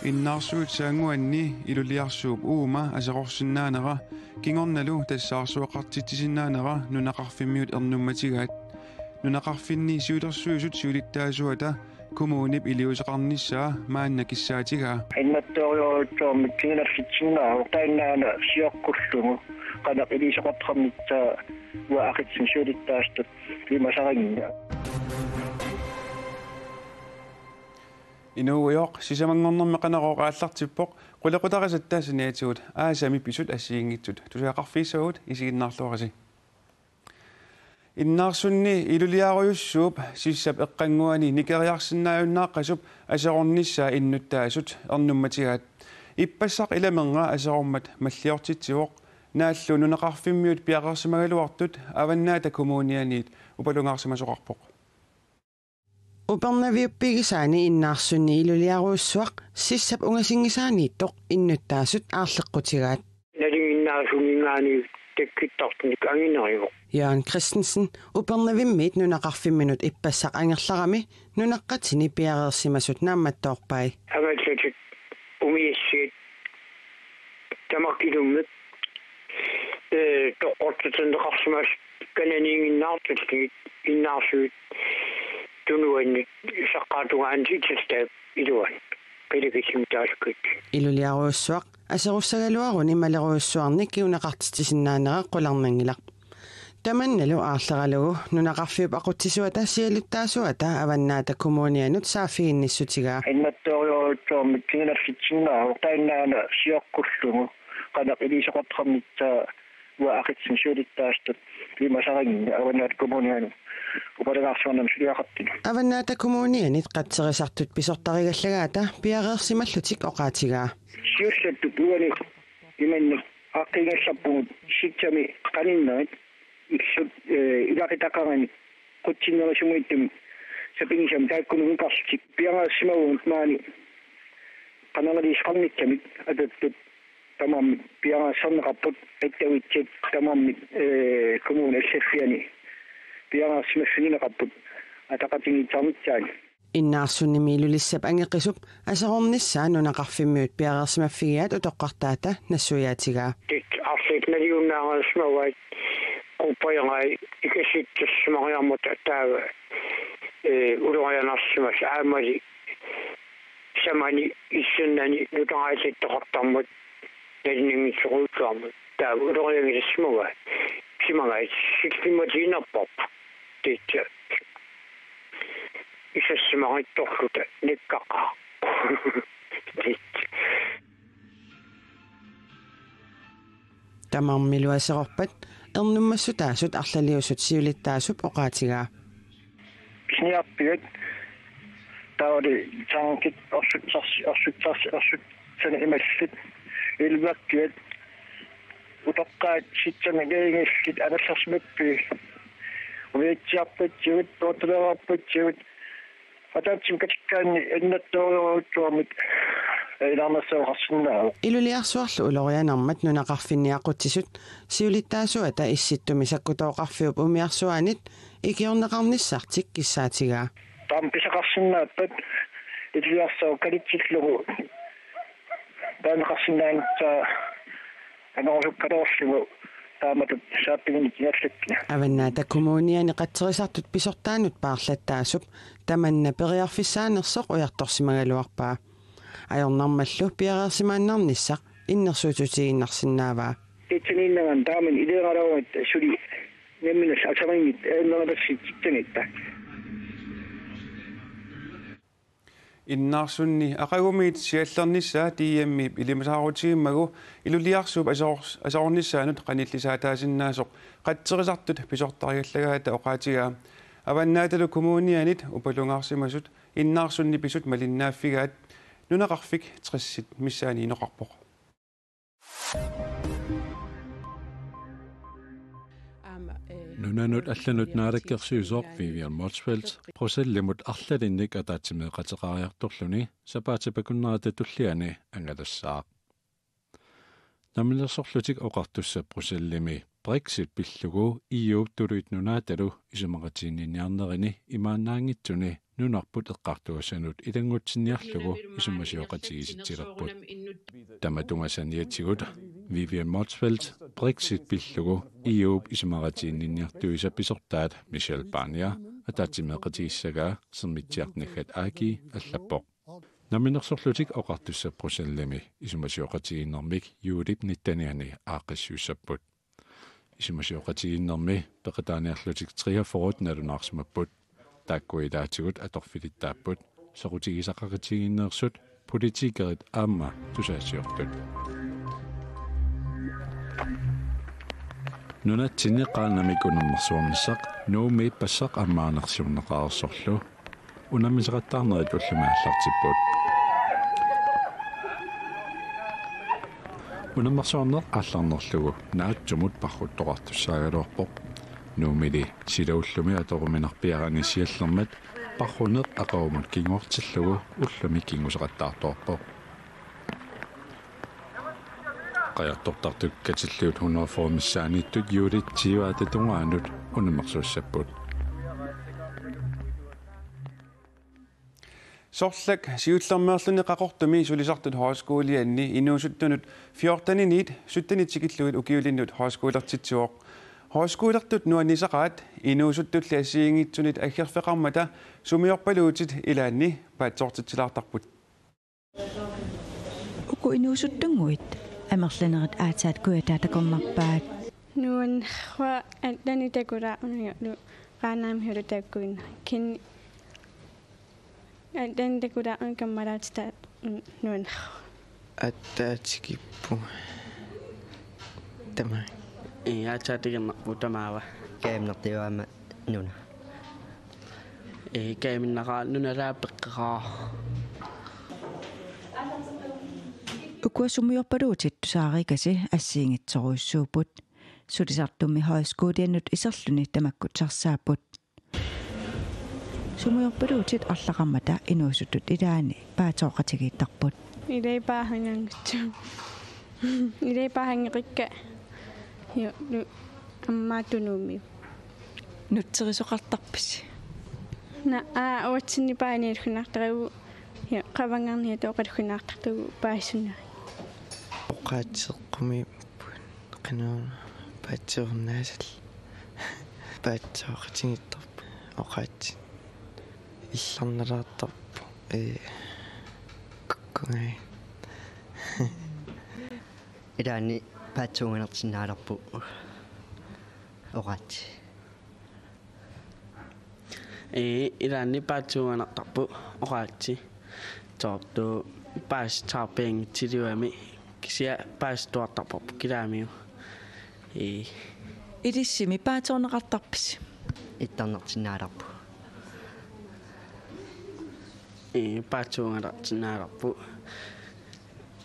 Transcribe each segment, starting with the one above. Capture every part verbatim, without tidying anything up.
Innaarsuit saannguanni Iluliarsuup uuma aserorsinnaanera kingornalu tassaarsuaqartitsisinnaanera nunaqarfimmiut ernummatigaat. Nunaqarfinni siulersuisut siulittaasuata kommunip iliuuseqarnissaa maanna kissaatigaa. Innattoorujoorujussuarmik kingunarfitsinnaavoq taannaana sioqqullugu qanoq iliuuseqartarnissaa uanga aqitsin siulittaasutut piumasarinnginnama. Inuugujoq sisamanngornermi Qanorooq aallartippoq, qulequtarisatta saniatigut aasami pisut assigiinngitsut tusagaqarfigissavagut, isiginnaarluarisi. Innaarsunni Iluliarujussuup sissap eqqannguani nikeriarsinnaajunnaaqqasup aserornissaa innuttaasut ernummatigaat. Ippassaq ilamerna aserormat malliortitsivoq, naallu nunaqarfimmiut piareersimagaluartut Avannaata Kommunianiit upalungaarsimasoqarpoq. Upernaviuppigisaani Innaarsunni Iluliarujussuaq sissap ungasinngisaaniittoq innuttaasut aarleqqutigaat. Nalinginnaasuninngaanniit takkuttartunik angineruvoq. Jørgen Christensen Upernavimmiit nunaqarfimminut ippassaq angerlarami nunaqqatini piareersimasut naammattoorpai. Angallatit umiatsiat tamakkilummik, ee, toqqortatinneqarsimasut kananiiginnartillugit innaarsuit tunuannut saqqartungaanut itsestaap iluani qilakissimik taasakkat. Iluliarujussuaq aserussagaluaruni malerujussuarnik kinguneqartitsisinnaanera qularnanngilaq. Tamannalu aarleralugu nunaqarfiup aqutsisuata siulittaasuata Avannaata Kommunianut saaffiginnissutigaa. Innattoorujoorujussuarmik kingunarfitsinnaavoq taannaana sioqqullugu qanoq iliuuseqartarnissaa uanga aqitsin siulittaasutut piumasarinnginnama Avannaata Kommuniani upalungaarsimanermut suliaqartunut. Avannaata Kommunianit qatserisartut pisortarigallagaata piareersimallutik oqaatigaa. Siullertut uani imannak aaqqiigallarpugut sissami qaninnerit illut, ee, ilaqutaqarani qutsinnerusumut sapinngisamik taakkununnga karlutik piareersimavugut maani qanoq iliuuseqarnissamik ataatut tamarmik piareersarneqarput, attavitsiat tamarmik, ee, kommunip allaffiani piareersimaffigineqarput ataqatigiissaarnissaani. Innaarsunnimi Ilulissap angeqisup aserornissaa nunaqarfimmiut piareersimaffigigaat utoqqartaata nassuiaatigaa. Tit arlaat naligiinnarsimavaat quppajungai ikasittassimariarmata taava, ee, ulorianarsimasoq aammali samani issannani nutaarsiattoqartarmat nalinnanngitsorujussuarmut taava ulorianngilaq simagaat. Simagaat sillimmatiinnarparput. Tiitsa. Isassimarittorluta nikkaqaaq. Tiitsa. Tamarmilu aserorpat ernummassutaasut arlaliusut siulittaasup oqaatigaa. Pisiniarpiat taavalu tankit orsutsars-, orsutsars-, orsutsani imallit ilverpiat utoqqaat sissami naligiillit amerlersimapput umiatsiarpatsigut poortaleerarpatsigut ataatsimik katikkaanni innattoorujoorujussuarmik ilaarnassaqarsinnaavoq. Iluliarsuarlu ulorianarmat nunaqarfinni aqutsisut siulittaasuata Issittumi Sakkutooqarfiup umiarsuaanit ikiorneqarnissartik kissaatigaa. Taama pisaqarsinnaappat Iluliarsuaq kalitsillugu taaneqarsinnaanissaq anorusukkaluarlugu taamatut saaffiginnittuallakkina. Avannaata Kommuniani qatserisartut pisortaannut paarlattaasup tamanna periarfissaanersoq ujartorsimagaluarpaa. Ajornarmallu piareersimaannarnissaq innersuussutigiinnarsinnaavaa. Titsiniinnagan taaman ileeralaarmat suli nammineq asarinngit ernerassitsitsangatta. Innaarsunni aqagumiit siallernissaa D M-ip ilimasaarutigiimmagu Iluliarsuup aseror-, aserornissaanut qanillisaataasinnaasoq qatserisartut pisortarigallagaata oqaatigaa. Avannaatalu Kommunianit upalungaarsimasut Innaarsunni pisut malinnaaffigaat. Nunaqarfik tressit missaani inoqarpoq. Nunanut allanut naalakkersuisoq Vivian Motzfeldt Bruxellesimut arlalinnik ataatsimeeqateqariartorluni sapaatip akunnerata tulliani angalassaaq. Namminersorlutik Oqartussat Bruxellesimi Brexit pillugu E U-p Tuluit Nunaatalu isumaqatiginninniarnerini imaannaanngitsuni nunarput eqqartugassanut ilanngutsinniarlugu isumasioqatigiissutilerput. Tamatuma saniatigut Vivian Motzfeldt Brexit pillugu E U-p isumaqatiginninniartuisa pisortaat Michel Barnier ataatsimeeqatigissagaa Sermitsiaq.gl-imi allappoq. Namminersorlutik Oqartussat Bruxellesimi isumasioqatigiinnermik juulip nittenianni aaqqissuussapput. Isumasioqatigiinnermi peqataaniarlutik treogfyrre nalunaarsimapput. Taakku ilaatigut atorfilittaapput, soqutigisaqaqatigiinneersut politikerit aamma tusagassiortut. Nunatsinni qaannamik unammersuarnissaq Nuummi ippassaq ammaanarsiorneqareersorlu unammisaqattaarnerit ullumi aallartipput. Unammersuarneq aallarnerlugu naatsumut parruttoqartussaagaluarpoq. Nuummili sila ullumi atoruminarpiarani siallermat parruneq aqagumut kinguartillugu ullumi kinguseqattaartuarpoq. Qajartortartut katilliut hundrede og fyrre missaanniittut juulip tyve-ata tungaanut unammersuussapput. Sorlak siullermeerluni Qaqortumi sulisartut højskolianni inuusuttunut fjorteniniit syttenit tikillugit ukiulinnut højskolertitsivoq. Højskolertut nuannisaqaat inuusuttulli assigiinngitsunit aggerfeqarmata sumiorpaluutit ilaanni paatsoortitsilaartarput. Uku inuusuttunnguit amerlanerit aatsaat kujataa takornarpaat. Nuannersuaq, allanik takulaarneq, qaannamik takulaarneq. Allanik takulaarneq kammalaatitaat nuannersuaq. Aatsaat tikippunga. Tamaa. Ii, aatsaat tikernarpoq tamaava. Kajuminartiuaama nuna. Ii, kajuminnaqaaq nunalaa peqqeqaaq. Ukua sumiorpaluutit tusaarikasi assigiinngitsorujussuupput. Sulisartumi højskoliannut iserluni tamakkut sarsaapput. Sumiorpaluutit arlaqarmata inuusuttut ilaanni paatsoortitsigiittarput. Ilai paasanngitsut. Ilai paasanngikkaat. Jo, nu, aamma Tunuummiut. Nutserisoqartarpisi? Naa, aa, uatsinni paaniilluinnartaratta. Jo, qavangarniat oqaluinnartartagut paasissunneri. Oqaatsit eqqumiipput, qanoq paatsoornaasallugu. Paatsooqatigiittarput oqaatsit. Illarnalaartarput, ee, kukkungai. Ilaanni paatsuunganarsinnaalerput oqaatsit. Ee, ilaanni paatsuunganartarput oqaatsit. Soorlu paasisarpianngitsilluarami kisianni paasisartuartarparput kilaamiu. Ee. Ilissimi paatsoorneqartarpisi? Ittarnarsinnaalerput. Ee, paatsuunganarsinnaalerput.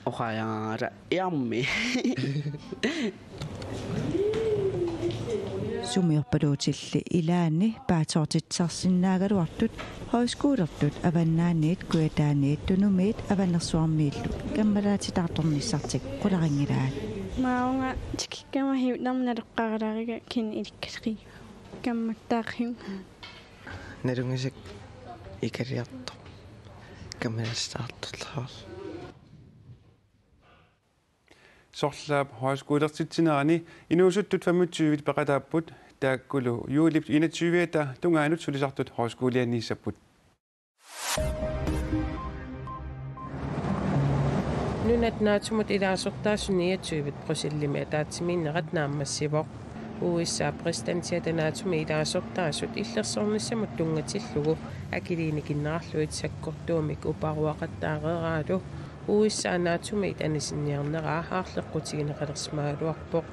Oqajaangara iarmi. Sumiorpaluutilli ilaanni paatsoortitsisarsinnaagaluartut højskolertut Avannaaniit, Kujataaniit, Tunumiit, Avanersuarmiillu kammalaatitaartornissartik qularinngilaat. Maunga tikikkama hiunnarmik naloqqaralaariga kin ilikkaseri. Kammattaaqqiu. Nalunngisakka ikariartoq. Kammalaatitaartorluarluni. Sorlaap højskolertitsinerani inuusuttut femogtyve peqataapput, taakkulu juulip enogtyve-ata tungaanut sulisartut højskolianniissapput. Nunat NATO-mut ilaasortaasut niogtyve Bruxellesimi ataatsimiinnerat naammassivoq. U S A præsidentiata NATO-mi ilaasortaasut illersornissamut tunngatillugu akiliinikinnerarlugit sakkortuumik uparuaqattaareeraalu U S A NATO-miit anisinniarneraa aarleqqutigineqalersimagaluarpoq.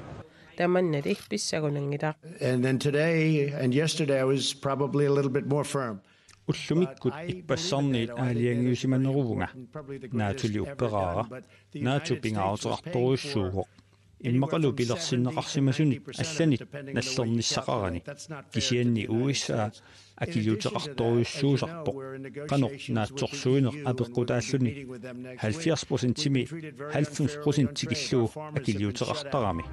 Tamannali pissangananngilaq. And then today and yesterday I was probably a little bit more firm. Ullumikkut ippassarniit aalajangiusimaneruvunga. NATO-li upperaara, NATO pingaaruteqartorujussuuvoq. Immaqalu pilersinneqarsimasunit allanit nallernissaqarani. Kisianni U S A akiliuteqartorujussuusarpoq. Qanoq naatsorsuineq apeqqutaalluni. Halvfjerds procentimi halvfems procent tikillugu akiliuteqartarami.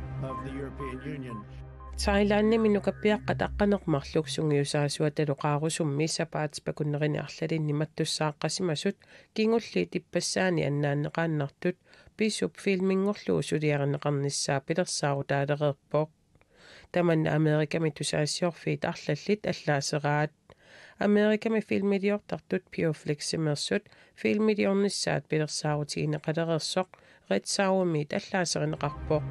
Thailandimi nukappiaqqat aqqaneq-marluk sungiusaasuatalu qaarusummi sapaatip akunnerini arlalinni mattussaaqqasimasut kingulliit ippassaani annaanneqaannartut pisup filminngorlugu suliarineqarnissaa pilersaarutaalereerpoq. Tamanna Amerikami tusagassiorfiit arlallit allaaseraat. Amerikami filmiliortartut Pure Flix-imeersut filmiliornissaat pilersaarutigineqalereersoq Red Saumiit allaaserineqarpoq.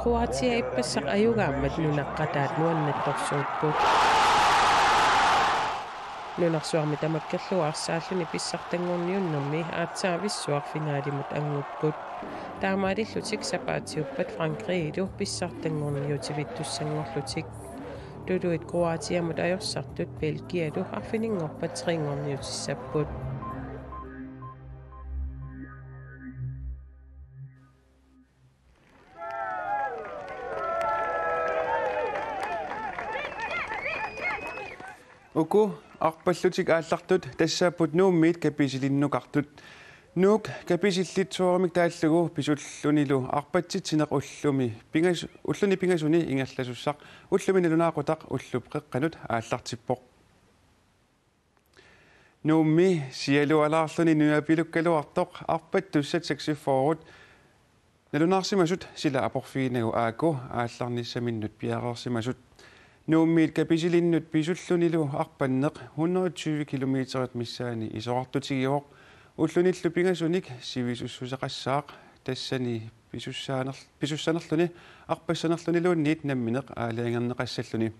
Kroatia ippassaq ajugaammat nunaqqataat nuannattorsuupput. Nunarsuarmi tamakkerlugu arsaalluni pissartanngorniunnermi aatsaavissuaq finalimut anngupput. Taamaalillutik sapaatiuppat Frankrigimilu pissartanngorniutivittussanngorlutik. Tuluit Kroatiamut ajorsartut Belgialu arfininngorpat tre-nngorniutissapput. Uku arpallutik aallartut tassaapput Nuummiit Kapisilinnut nukartut. Nuuk Kapisillit soormik taallugu pisullunilu arpatsitsineq ullumi pingas-, ulluni pingasuni ingerlasussaq ullumi nalunaaqutaq ullup qeqqanut aallartippoq. Nuummi sialualaarluni nunapilukkaluartoq arpattussat seksogfyrre nalunaarsimasut sila aporfiginagu aaku aallarnissaminnut piareersimasut. Nuummiit Kapisilinnut pisullunilu arpanneq hundrede tyve kilometerit missaanni isorartutigivoq. Ullunillu pingasunik sivisussuseqassaaq, tassani pisussaaner-, pisussanerluni arpassanerluniluunniit nammineq aalajangerneqassalluni.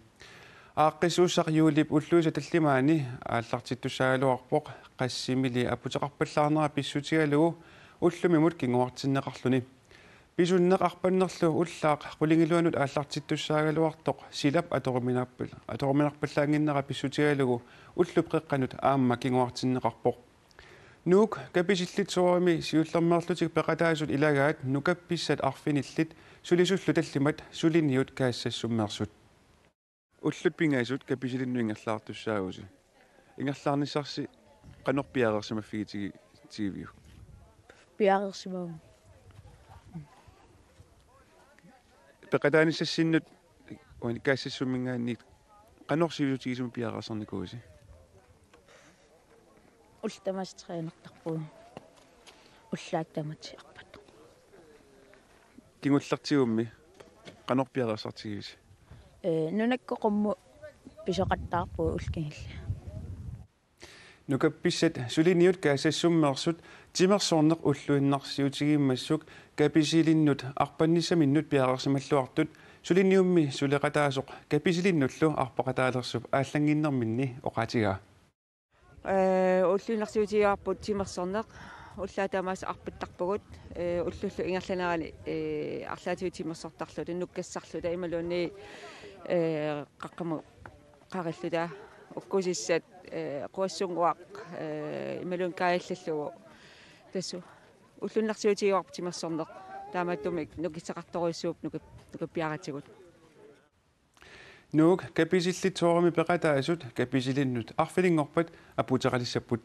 Aaqqissuussaq juulip ulluisa tallimaani aallartittussaagaluarpoq, qassimili aputeqarpallaarnera pissutigalugu ullumimut kinguartinneqarluni. Pisunneq arpannerlu ullaaq qulingiluanut aallartittussaagaluartoq silap atoruminarpal-, atoruminarpallaannginnera pissutigalugu ullup qeqqanut aamma kinguartinneqarpoq. Nuuk Kapisillit soormi siullermeerlutik peqataasut ilagaat nukappissat arfinillit sulisullu tallimat suliniut kaassassummeersut. Ullut pingasut Kapisilinnut ingerlaartussaavusi. Ingerlaarnissarsi qanoq piareersimaffigitigiviuk? Piareersimavunga. Peqataanissassinnut uani kaassassumminngaanniit qanoq sivisutigisumik piareersarnikuusi? Ullut tamaasa trænertarpugut. Ullaaq tamaasa arpattarpugut. Kingullertigummi qanoq piareersartigivisi? Ee, nunakkut qummut pisoqattaarpugut ullut kingulliit. Nukappissat suliniut kaassassummeersut timersorneq ulluinnarsiutigiimmassuk Kapisilinnut arpannissaminnut piareersimalluartut suliniummi suleqataasoq Kapisilinnullu arpaqataalersup aallannginnerminni oqaatigaa. Ee, ulluinnarsiutigivarput timersorneq, ullaaq tamaasa arpattarpugut, ee, ullullu ingerlanerani, ee, arlaatigut timersortarluta, nukkassarluta imaluunniit, ee, qaqqamut qarilluta, ukkusissat, ee, quassunnguaq, ee, imaluunniit kaajallallugu. Tassa ulluinnarsiutigivarput timersorneq, taamaattumik nukissaqartorujussuupput nukap-, nukappiaratsigut. Nuuk Kapisillit soormi peqataasut Kapisilinnut arfininngorpat aputeqalissapput.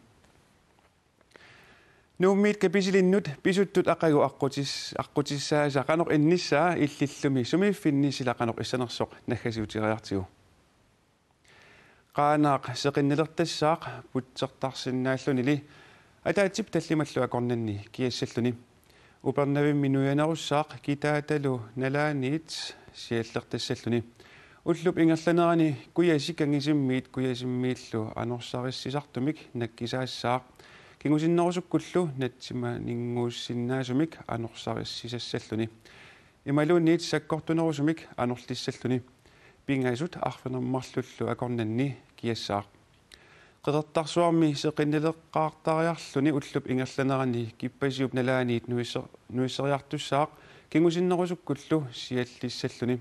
Nuummiit Kapisilinnut pisuttut aqagu aqqutis-, aqqutissaasa qanoq innissaa illillumi sumiiffinni sila qanoq issanersoq naggasiutigeriartigu. Qaanaaq seqinnilertassaaq putsertarsinnaallunili ataatsip tallimallu akornanni kiassalluni. Upernavimmi nuianerussaaq kitaatalu nalaaniit siallertassalluni. Ullup ingerlanerani kujasik kangisimmiit kujasimmiillu anorsarissisartumik nakkisaassaaq. Kingusinnerusukkullu natsimaninnguussinnaasumik anorsarissisassalluni. Imaluunniit sakkortunerusumik anorlissalluni. Pingasut arfineq-marlullu akornanni kiassaaq. Qeqertarsuarmi seqinnileqqaartariarluni ullup ingerlanerani kippasiup nalaaniit nuisser-, nuisseriartussaaq kingusinnerusukkullu siallissalluni.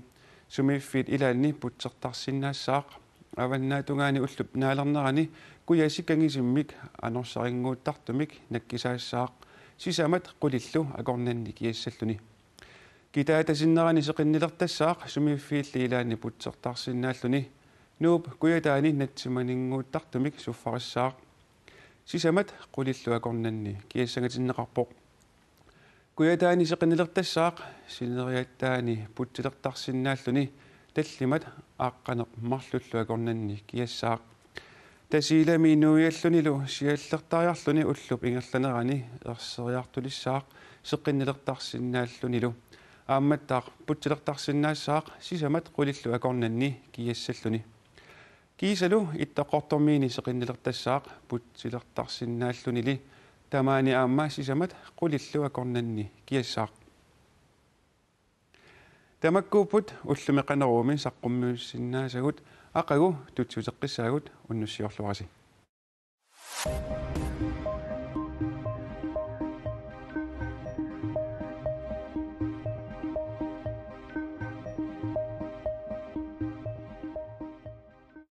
Sumiiffiit ilaanni putsertarsinnaassaaq. Avannaatungaani ullup naalernerani kujasik kangisimmik anorsarinnguuttartumik nakkisaassaaq. Sisamat qulillu akornanni kiassalluni. Kitaatasinnerani seqinnilertassaaq sumiiffiilli ilaanni putsertarsinnaalluni. Nuup kujataani natsimaninnguuttartumik suffarissaaq. Sisamat qulillu akornanni kiassangatinneqarpoq. Kujataani seqinnilertassaaq sineriattaani putsilertarsinnaalluni tallimat aaqqaneq-marlullu akornanni kiassaaq. Tasiilami nuiallunilu siallertariarluni ullup ingerlanerani erseriartulissaaq seqinnilertarsinnaallunilu. Aammattaaq putsilertarsinnaassaaq sisamat qulillu akornanni kiassalluni. Kiisalu Ittoqqortoormiini seqinnilertassaaq putsilertarsinnaallunili tamaani aamma sisamat qulillu akornanni kiassaaq. Tamakkuupput ullumi Qanoruumi saqqummiussinnaasagut, aqagu tutsuuteqqissaagut, unnussiorluarisi.